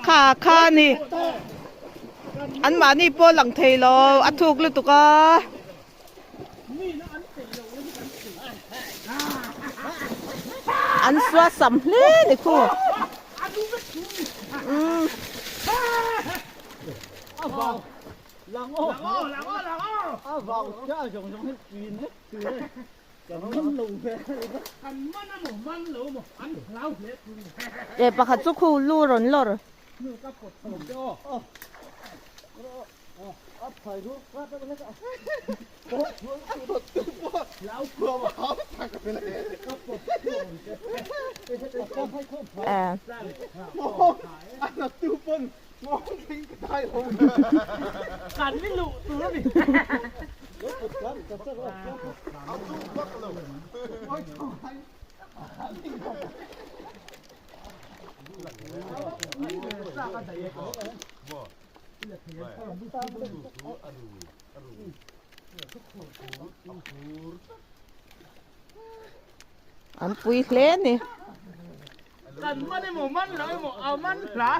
Kha kha a ni. An mahni pawh lang thei lo a thuk lutuk a. An sua sam hle ni khu. Umm. Eh pakhat chu khu lu rawn lawr. Eh. An pui hle a ni. Kan man emaw man lo emaw a man hla.